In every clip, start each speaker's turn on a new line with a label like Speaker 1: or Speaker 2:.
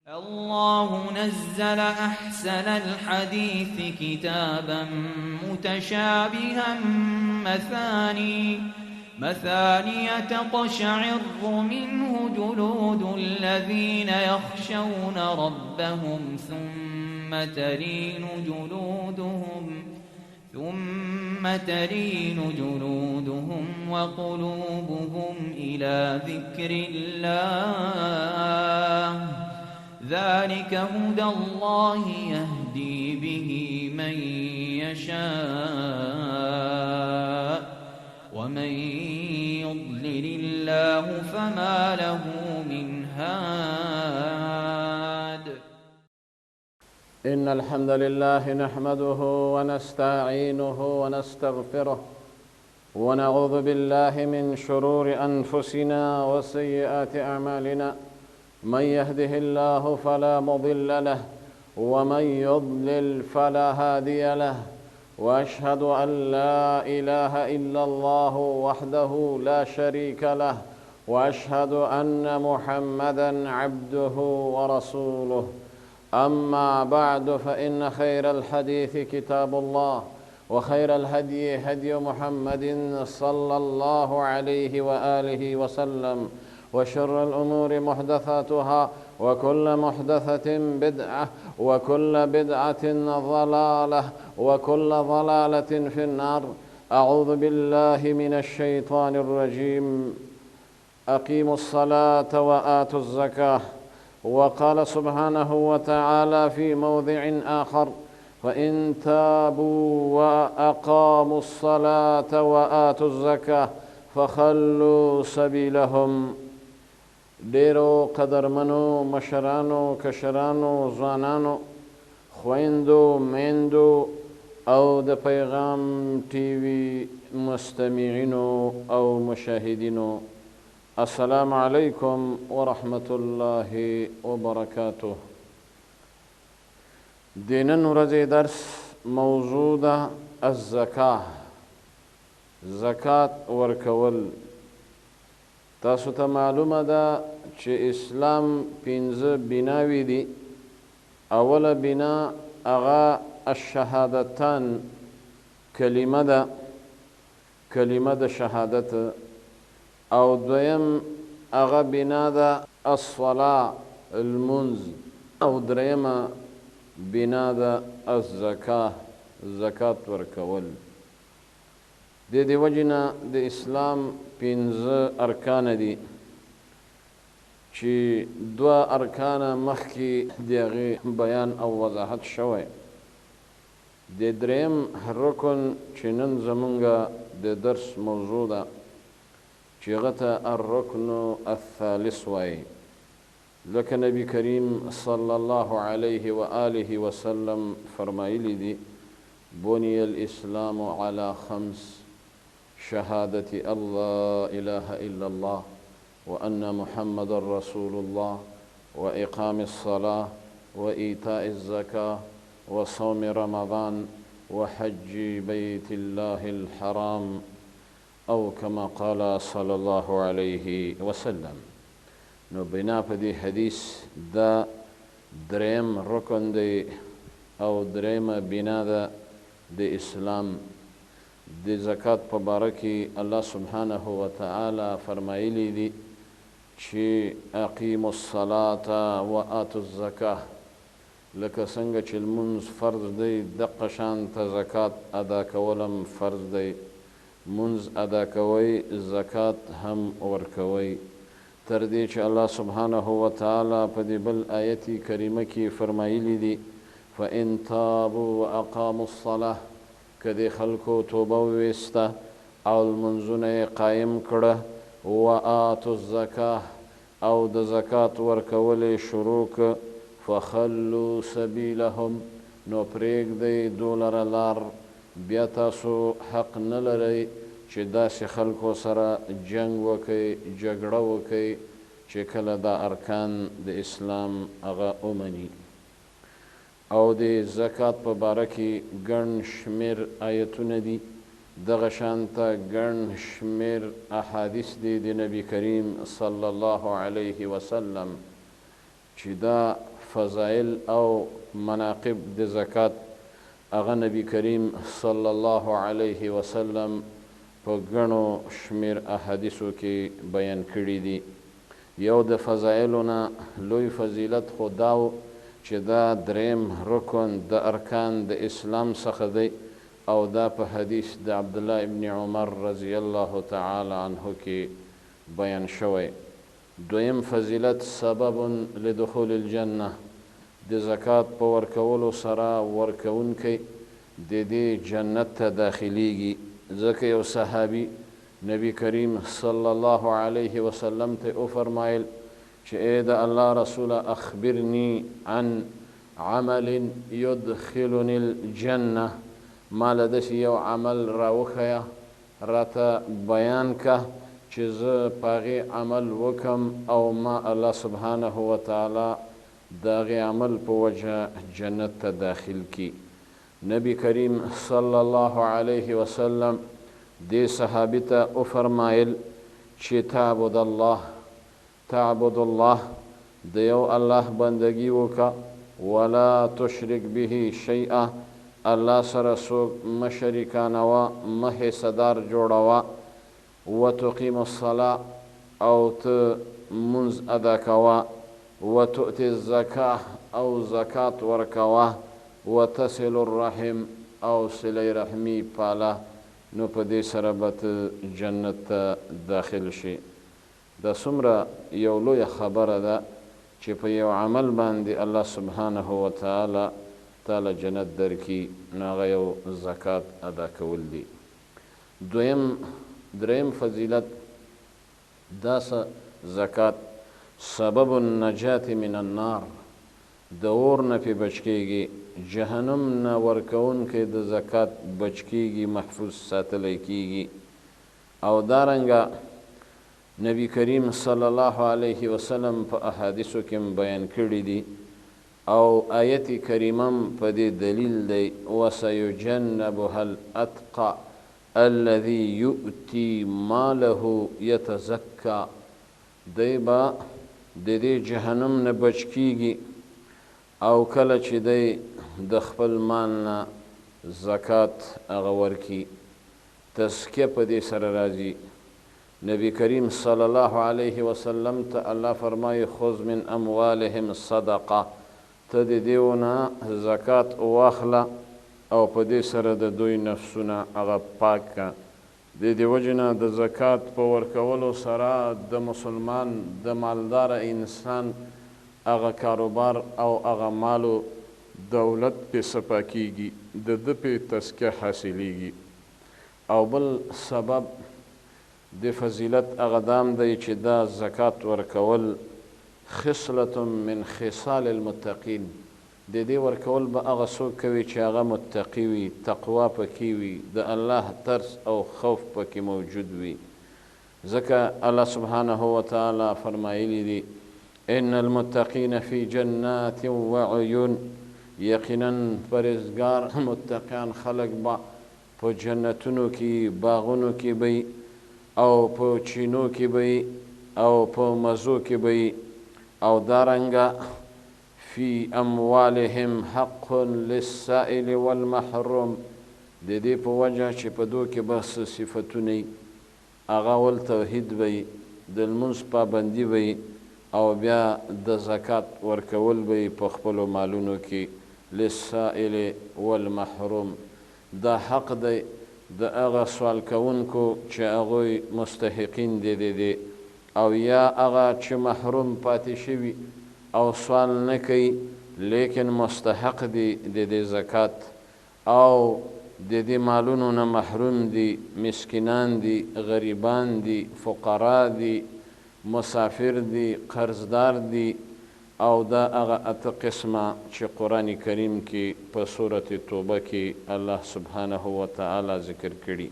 Speaker 1: الله نزل أحسن الحديث كتابا متشابها مثاني تقشعر منه جلود الذين يخشون ربهم ثم تلين جلودهم وقلوبهم إلى ذكر الله ذلك هدى الله يهدي به من يشاء ومن يضلل الله فما له من هاد.
Speaker 2: إن الحمد لله نحمده ونستعينه ونستغفره ونعوذ بالله من شرور أنفسنا وسيئات أعمالنا، من يهده الله فلا مضل له ومن يضلل فلا هادي له، وأشهد أن لا إله إلا الله وحده لا شريك له، وأشهد أن محمدا عبده ورسوله. أما بعد، فإن خير الحديث كتاب الله، وخير الهدي هدي محمد صلى الله عليه وآله وسلم، وشر الأمور محدثاتها، وكل محدثة بدعة، وكل بدعة ضلالة، وكل ضلالة في النار. أعوذ بالله من الشيطان الرجيم. أقيموا الصلاة وآتوا الزكاة. وقال سبحانه وتعالى في موضع آخر: فإن تابوا وأقاموا الصلاة وآتوا الزكاة فخلوا سبيلهم. ډیرو قدرمنو مشرانو، کشرانو، ځوانانو، خویندو، میندو او د پیغام ټي وي مستمعینو او مشاهدینو، السلام علیکم ورحمة الله وبرکاته. د نن ورځې درس موضوع ده الزکاه، زکات ورکول. تاسو ته معلومه ده چې اسلام پنځه بناوې دي. اوله بنا هغه الشهادتان، کلمه ده، کلمه د شهادت. او دویم هغه بنا ده الصلاة، لمونځ. او دریمه بنا ده الزکاه، زکات ورکول. د دې وجې نه د اسلام پنځه ارکان دي، چې دوه ارکان مخکې د هغې بیان او وضاحت شوی. د دریم رکن چې نن زمونږ د درس موضوع ده، چې هغه ته الرکن الثالث وایي، لکه نبی کریم صلی الله علیه و آله وسلم فرمایلی دي: بني الإسلام على خمس: شهادة أن لا إله إلا الله وأن محمد رسول الله وإقام الصلاة وإيتاء الزكاة وصوم رمضان وحج بيت الله الحرام، أو كما قال صلى الله عليه وسلم. نو بنا په دې حدیث دا دریم رکن دی او دریمه بنا ده د اسلام. د زکات په باره کې الله سبحانه وتعالی فرمایلی دي چې اقیموا الصلاة وآتوا الزکاه. لکه څنګه چې لمونځ فرض دی، دقه شان ته زکات ادا کول هم فرض دی. مونځ ادا کوئ، زکات هم ورکوئ. تر دې چې الله سبحانه وتعالی په دې بل آیت کریمه کې فرمایلی دي: فإن تابوا وأقاموا الصلاة، که دې خلکو توبه وویسته او لمونځونه یې قایم کړه، وآتوا الزکاه، او د زکات ورکول یې شروع که، فخلوا سبیلهم، نو پرېږدئ دوی لره لار. بیا تاسو حق نه لرئ چې داسې خلکو سره جنګ وکئ، جګړه وکئ، چې کله دا ارکان د اسلام هغه ومني. او د زکات په باره کې ګڼ شمېر آیتونه دي، دغه شانته ګڼ شمېر احادیث دي د نبی کریم صلی الله علیه وسلم، چې دا فضایل او مناقب د زکات هغه نبی کریم صلی الله علیه وسلم په ګڼو شمیر احادیثو کې بیان کړي دي. یو د فضایلو نه لوی فضیلت خو دا و چې دا دریم رکن د ارکان د اسلام څخه دی، او دا په حدیث د عبدالله ابن عمر رضی الله تعالی عنه کې بیان شوی. دویم فضیلت سبب لدخول الجنه، د زکات په ورکولو سره ورکوونکی د دې جنت ته داخلیږي، ځکه یو صحابي نبی کریم صلی الله علیه وسلم ته وفرمایل چې ای د الله رسوله، اخبرني عن عمل يدخلني الجنه، ما له داسې یو عمل راوښیه، راته بیان که چې زه په هغې عمل وکم او ما الله سبحانه وتعالی د هغې عمل په وجه جنت ته داخل کړي. نبی کریم صلی الله علیه وسلم دې صحابي ته وفرمایل چې تعبد الله، تعبد الله، د یو الله بندگی وکړه، ولا تشرک به شیئا، الله سره څوک مه شریکانوه، مه حصهدار جوړوه، وتقیم الصلاة، او ته مونځ ادا کوه، وتؤتي الزکاة، او زکات ورکوه، وتصل الرحم، او صله رحمي پاله، نو په دې سره به ته جنت ته داخل شې. دا څومره یو لویه خبره ده چې په یو عمل باندې الله سبحانه وتعالی تاله جنت درکړي، نو هغه یو زکات ادا کول دي. دویم دریم فضیلت دا زکات سبب النجات من النار، د اور نه پې بچ کېږي، جهنم نه ورکوونکی د زکات بچ کېږي، محفوظ ساتلی کېږي. او دارنګه نبی کریم صلی الله علیه وسلم په احادیثو کې بیان کړي دي، او آیت کریمه په دې دلیل دی، وسیجنبها الاتقی الذي یؤتی ماله یتزکا، دی به د دې جهنم نه بچ کیږي، او کله چې دی د خپل مال نه زکات هغه ورکي، تزکیه په دې سره راځي. نبی کریم صلی الله علیه وسلم ته الله فرمایي خذ من اموالهم صدقه، ته د دیو نه زکات واخله او په دې سره د دوی نفسونه هغه پاک که. د دې وجې نه د زکات په ورکولو سره د مسلمان د مالداره انسان هغه کاروبار او هغه مال و دولت پې صفا کیږي، د ده پې تزکیه حاصلیږي. او بل سبب د فضیلت هغه دام دی چې دا زکات ورکول خصلة من خصال المتقین، د دې ورکول به هغه څوک کوي چې هغه متقي وي، تقوا پکې وي، د الله ترس او خوف پکې موجود وي. ځکه الله سبحانه وتعالی فرمایلی دي ان المتقین فی جنات وعیون، یقینا پرهېزګار متقیان خلک به په جنتونو کې، باغونو کې به او په چینو کې به او په مزو کې به. او دارنګه فی اموالهم حق للسائل والمحروم، د دې په وجه چې په دو کې به څه صفتونه وي، هغه اول توحید به وي، د لمونځ پابندي به وي، او بیا د زکات ورکول به وي په خپلو مالونو کې، للسائل والمحروم. دا حق دی د هغه سوال کوونکو چې هغوی مستحقین دي د دې، او یا هغه چې محروم پاتې شوي او سوال نه کوي لیکن مستحق دي د دې زکات، او د دې مالونو نه محروم دي، مسکینان دي، غریبان دي، فقرا دي، مسافر دي، قرضدار دي. او دا هغه اته قسمه چې قرآن کریم کې په سورة توبه کې الله سبحانه وتعالی ذکر کړي.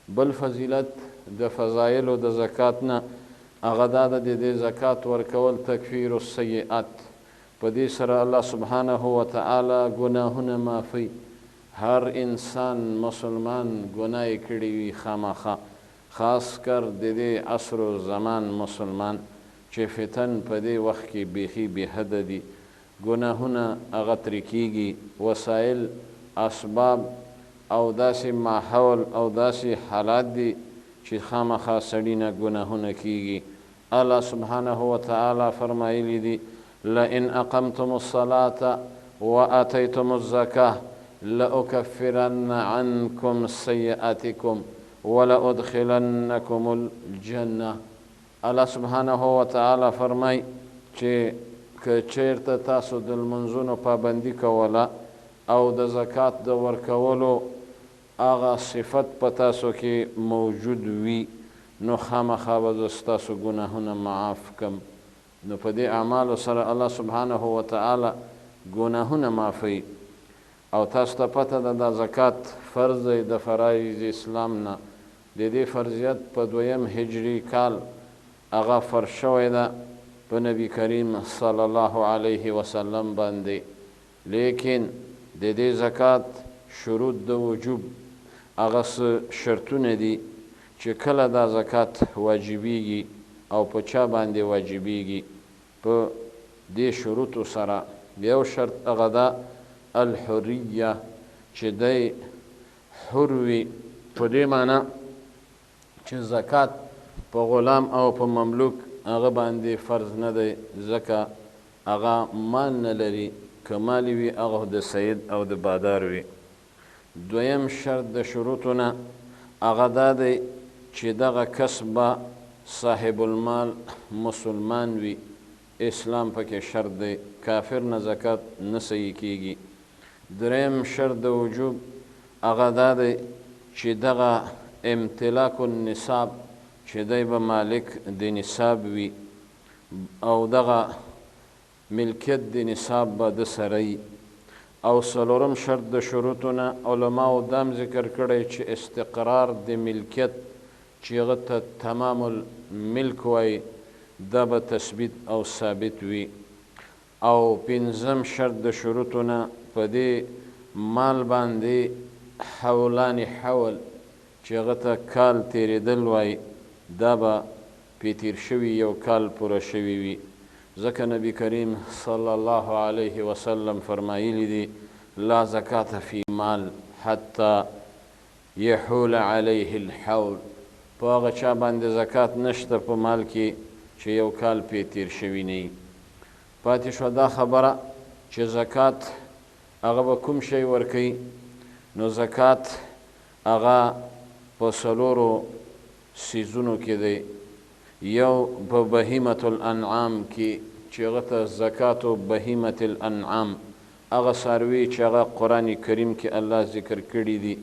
Speaker 2: بل فضیلت د فضایلو د زکات نه هغه دا ده د دې زکات ورکول تکفیر السیئات، په دې سره الله سبحانه وتعالی ګناهونه معافوي. هر انسان مسلمان ګناه یې کړې وي خامخا، خاص کر د دې عصر و زمان مسلمان چې فتن په دې وخت کې بیخي بې حده دي. ګناهونه هغه ترې کیږي. وسایل، اسباب او داسې ماحول او داسې حالات دي چې خامخا سړي نه ګناهونه کیږي. الله سبحانه وتعالی فرمایلی دي، لئن اقمتم الصلاة واتیتم الزکاة لأکفرن عنکم سیئاتکم ولأدخلنکم الجنة. الله سبحانه وتعالی فرمای چې که چیرته تاسو د لمونځونو پابندي کوله او د زکات د ورکولو هغه صفت په تاسو کې موجود وي، نو خامخا به زه ستاسو ګناهونه معاف کم. نو په دې اعمالو سره الله سبحانه وتعالی ګناهونه معافوي. او تاسو ته پته ده دا زکات فرض دی د فرایض اسلام نه. د دې فرضیت په دویم هجري کال هغه فرض شوی ده په نبی کریم صلی الله علیه وسلم باندې. لیکن د دې زکات شروط د وجوب هغه څه شرطونه دي چې کله دا زکات واجبیږي او په چا باندې واجبیږي. په دې شروطو سره یو شرط هغه ده الحریه، چې دی حر وي، په دې معنی چې زکات په غلام او په مملوک هغه باندې فرض نه دی، ځکه هغه مال نه لري، که مال وي هغه د سید او د بادار وي. دویم شرط د شروطو نه هغه دا دی چې دغه کس به صاحب المال مسلمان وي، اسلام پکې شرط دی، کافر نه زکات نه صحیح کیږي. دریم شرط د وجوب هغه دا دی چې دغه امتلاک النصاب چې دی به مالک د نصاب وي او دغه ملکیت د نصاب به د سره وي. او څلورم شرط د شروطو نه علماو دام ذکر کړی چې استقرار د ملکیت چې هغه ته تمام الملک وایي دا به تثبیت او ثابت وي. او پنځم شرط د شروطو نه په دې مال باندې حولان حول چې هغه ته کال تېرېدل وایي دا به پې تېر شوي یو کال پوره شوي وي، ځکه نبی کریم صلی الله علیه وسلم فرمایلی دي لا زکات فی مال حتی یحول علیه الحول. په هغه چا باندې زکات نشته په مال کې چې یو کال پې تېر شوي نه وي. پاتې شوه دا خبره چې زکات هغه به کوم شی ورکوي، نو زکات هغه په څلورو څیزونو کې دی. یو په بهیمة الانعام کې چې هغه ته زکات بهیمة الانعام، هغه څاروي چې هغه قرآن کریم کې الله ذکر کړي دي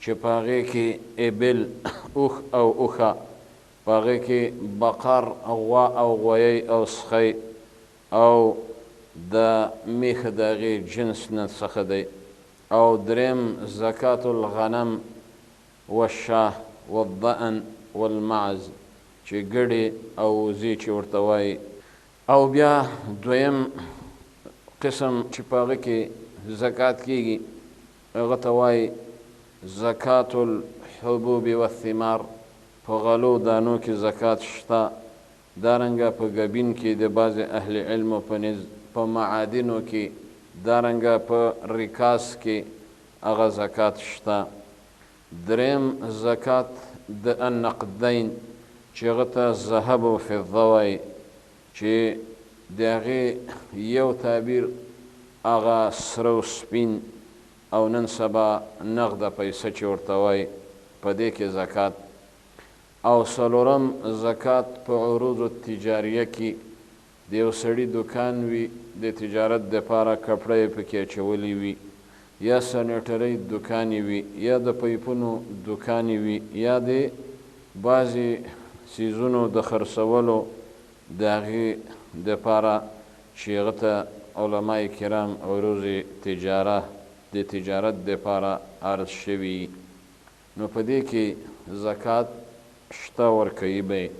Speaker 2: چې په هغې کې ابل، اوښ او اوښه، په هغې کې بقر، غوا او غویی او سخی او د میښه د هغې جنس نه څخه دی. او دریم زکات الغنم والشاه والضأن والمعز چې ګډې او وزې چې ورته وایي. او بیا دویم قسم چې په هغه کې زکات کیږي هغه ته وایي زکات الحبوب والثمار. په غلو دانو کې زکات شته، دارنګه په ګبین کې د بعضې اهل علمو په نزد، په معادنو کې، دارنګه په رکاز کې هغه زکات شته. دریم زکات د النقدین چې هغه ته ذهب او فضه وایي، چې د هغې یو تعبیر هغه سره او سپین او نن سبا نغده پیسه چې ورته وایي، په دې کې زکات. او څلورم زکات په عروض التجاریه کې د یو سړي دکان وي، د تجارت دپاره کپړه یې پکې اچولې وي، یا سنیټرۍ دکان یې وي، یا د پیپونو دکان یې وي، یا د بعضې څیزونو د خرڅولو د هغې دپاره چې هغه ته علماء کرام عروض تجاره د تجارت دپاره عرض شوي، نو په دې کې زکات شته ورکوي به.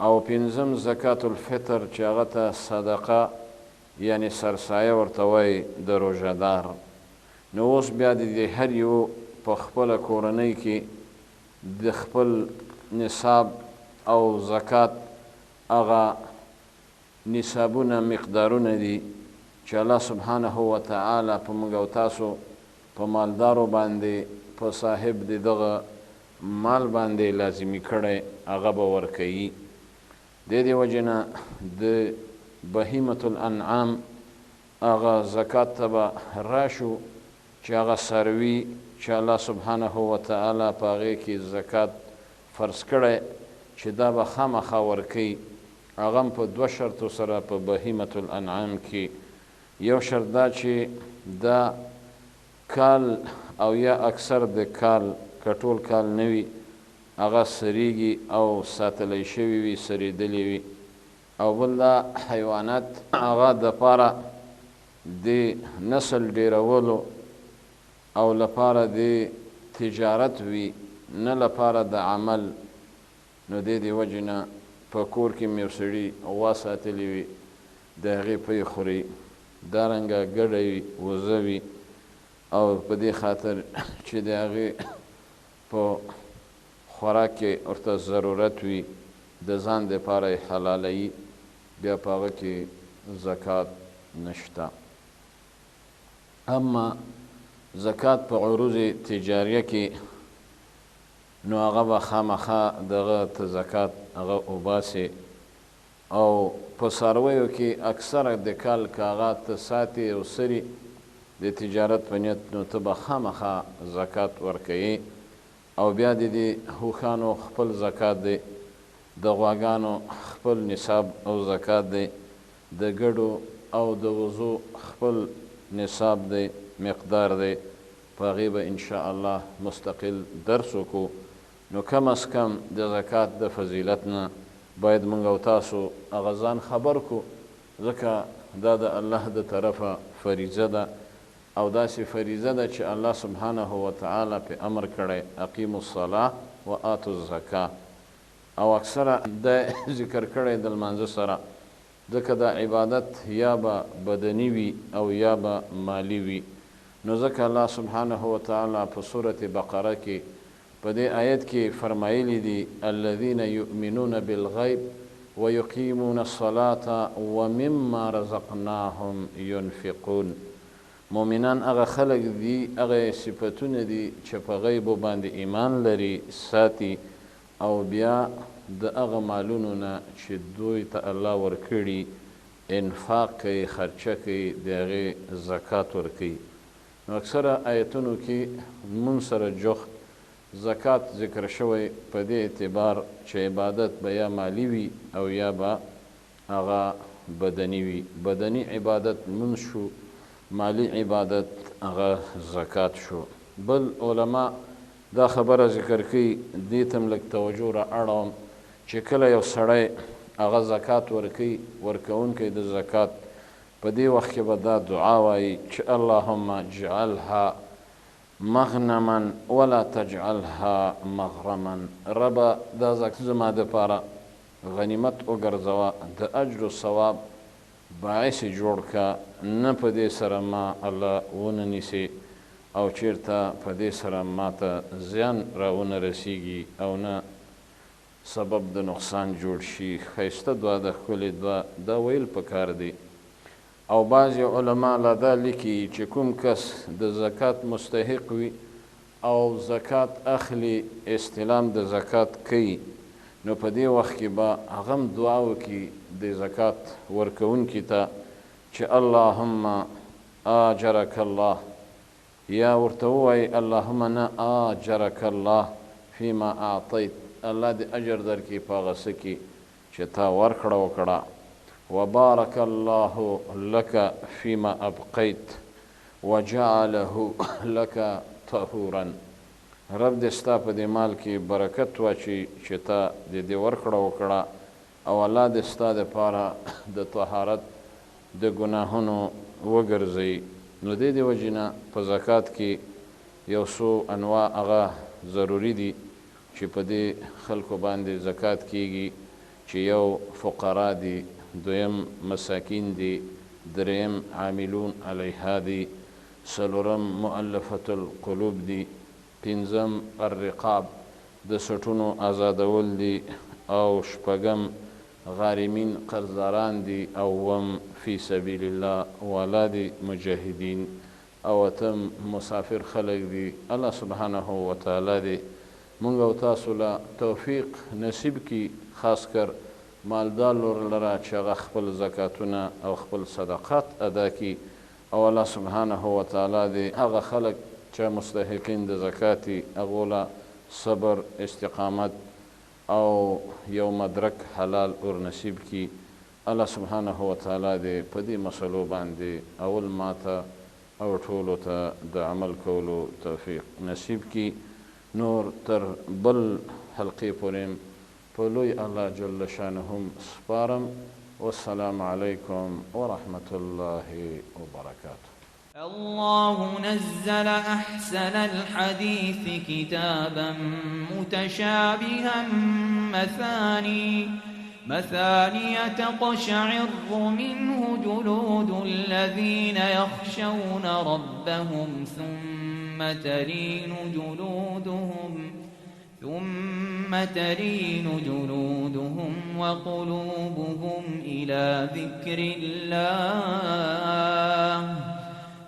Speaker 2: او پنځم زکات الفطر چې هغه ته صدقه یعنی سرسایه ورته وایي د روژهدار. نو اوس بیا د دې هر یو په خپله کورنۍ کې د خپل نصاب او زکات هغه نصابونه مقدارونه دي چې الله سبحانه وتعالی په موږ او تاسو په مالدارو باندې په صاحب د دغه مال باندې لازمي کړی هغه به ورکوي. د دې وجې نه د بهیمة الانعام هغه زکات ته به راشو چې هغه څاروي چې الله سبحانه وتعالی په هغې کې زکات فرض کړی چې دا به خامخا ورکوي، هغه هم په دوه شرطو سره په بهیمة الانعام کې. یو شرط دا چې دا کال او یا اکثر د کال، که ټول کال نه وي، هغه سریږي او ساتلی شوي وي، سریدلی وي. او بل دا حیوانات هغه دپاره د نسل ډیرولو او لپاره د تجارت وي، نه لپاره د عمل. نو د دې وجې نه په کور کې مې یو سړي غوا ساتلې وي، د هغې پی خوري، دارنګه ګډه وي، وزه وي، او په دې خاطر چې د هغې په خوراک کې ورته ضرورت وي، د ځان دپاره یې حلالوي، بیا په هغه کې زکات نشته. اما زکات په عروض تجاریه کې نو هغه به خامخا دغه ته زکات هغه وباسي. او په څارویو کې اکثره د کال که هغه ته ساتې او سري د تجارت په نیت، نو ته به خامخا زکات ورکوې. او بیا د دې هوښانو خپل زکات دی، د غواګانو خپل نصاب او زکات دی، د ګډو او د وزو خپل نصاب دی، مقدار دی. په هغې به انشاءالله مستقل درس وکړو. نو کم از کم د زکات د فضیلت نه باید موږ او تاسو هغه ځان خبر کړو، ځکه دا د الله د طرفه فریضه ده، او داسې فریضه ده چې الله سبحانه وتعالی پې امر کړی، اقیموا الصلاة وآتوا الزکاة. او اکثره دا ذکر کړی د لمانځه سره، ځکه دا عبادت یا به بدني وي او یا به مالي وي. نو ځکه الله سبحانه وتعالی په سورة بقره کې په دې آیت کې فرمایلي دي، الذین یؤمنون بالغیب ویقیمون الصلاة ومما رزقناهم ینفقون. مؤمنان هغه خلک دي، هغه صفتونه دي چې په غیبو باندې ایمان لري، ساتي، او بیا د هغه مالونو نه چې دوی ته الله ورکړي انفاق کوي، خرچه کوي، د هغې زکات ورکوي. نو اکثره آیتونو کې مونږ سره جوخت زکات ذکر شوی په دې اعتبار چې عبادت به یا مالي وي او یا به هغه بدني وي. بدني عبادت لمونځ شو، مالي عبادت هغه زکات شو. بل علما دا خبره ذکر کوي، دې ته هم لږ توجه را اړوم چې کله یو سړی هغه زکات ورکوي، ورکوونکی د زکات په دې وخت کې به دا دعا وایي چې اللهم اجعلها مغنما ولا تجعلها مغرما. ربه دا زکات زما دپاره غنیمت وګرځوه، د اجر و ثواب باعث یې جوړ که، نه په دې سره ما الله ونه نیسې او چېرته په دې سره ما ته زیان را ونه رسیږي او نه سبب د نقصان جوړ شي. ښایسته دعا ده، ښکلې دعا، دا ویل پکار دي. او بعضې علما لا دا لیکي چې کوم کس د زکات مستحق وي او زکات اخلي، استلام د زکات کوي، نو په دې وخت کې به هغه هم دعا وکړي د زکات ورکوونکي ته چې اللهم آجرک الله، یا ورته ووایي اللهم نه آجرک الله فيما اعطیت، الله دې اجر درکړي په هغه څه کې چې تا ورکړه وکړه، وبارک الله لک فيما ابقیت وجعله لک طهورا. رب دې ستا په دې مال کې برکت واچوي چې تا د دې ورکړه وکړه، او الله دې ستا دپاره د طهارت د ګناهونو وګرځوي. نو دې دې وجې نه په زکات کې یو څو انواع هغه ضروري دي چې په دې خلکو باندې زکات کیږي، چې یو فقرا دي، دویم مساکین دي، دریم عاملون علیها دي، څلورم مؤلفة القلوب دي، پنځم الرقاب د سټونو ازادول دي، او شپږم غارمین قرضداران دي، او اووم فی سبیل الله والا دي مجاهدین، او اتم مسافر خلک دي. الله سبحانه وتعالی دې مونږ او تاسو له توفیق نصیب کړي، خاص کر مالدار لور لره چې هغه خپل زکاتونه او خپل صدقات ادا کړي، او الله سبحانه وتعالی دې هغه خلک چې مستحقین د زکات دي هغو له صبر، استقامت او یو مدرک حلال ور نصیب کړي. الله سبحانه وتعالی دې په دې مسلو باندې اول ماته او ټولو ته د عمل کولو توفیق نصیب کړي. نور تر بل حلقې پورې په لوی الله جل شانه سپارم. والسلام علیکم ورحمة الله وبرکاته.
Speaker 1: الله نزل أحسن الحديث كتابا متشابها مثانية تقشعر منه جلود الذين يخشون ربهم ثم تلين جلودهم وقلوبهم إلى ذكر الله.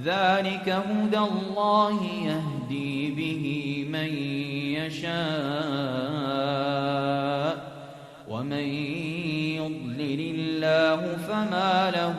Speaker 1: ذلك هدى الله يهدي به من يشاء ومن يضلل الله فما له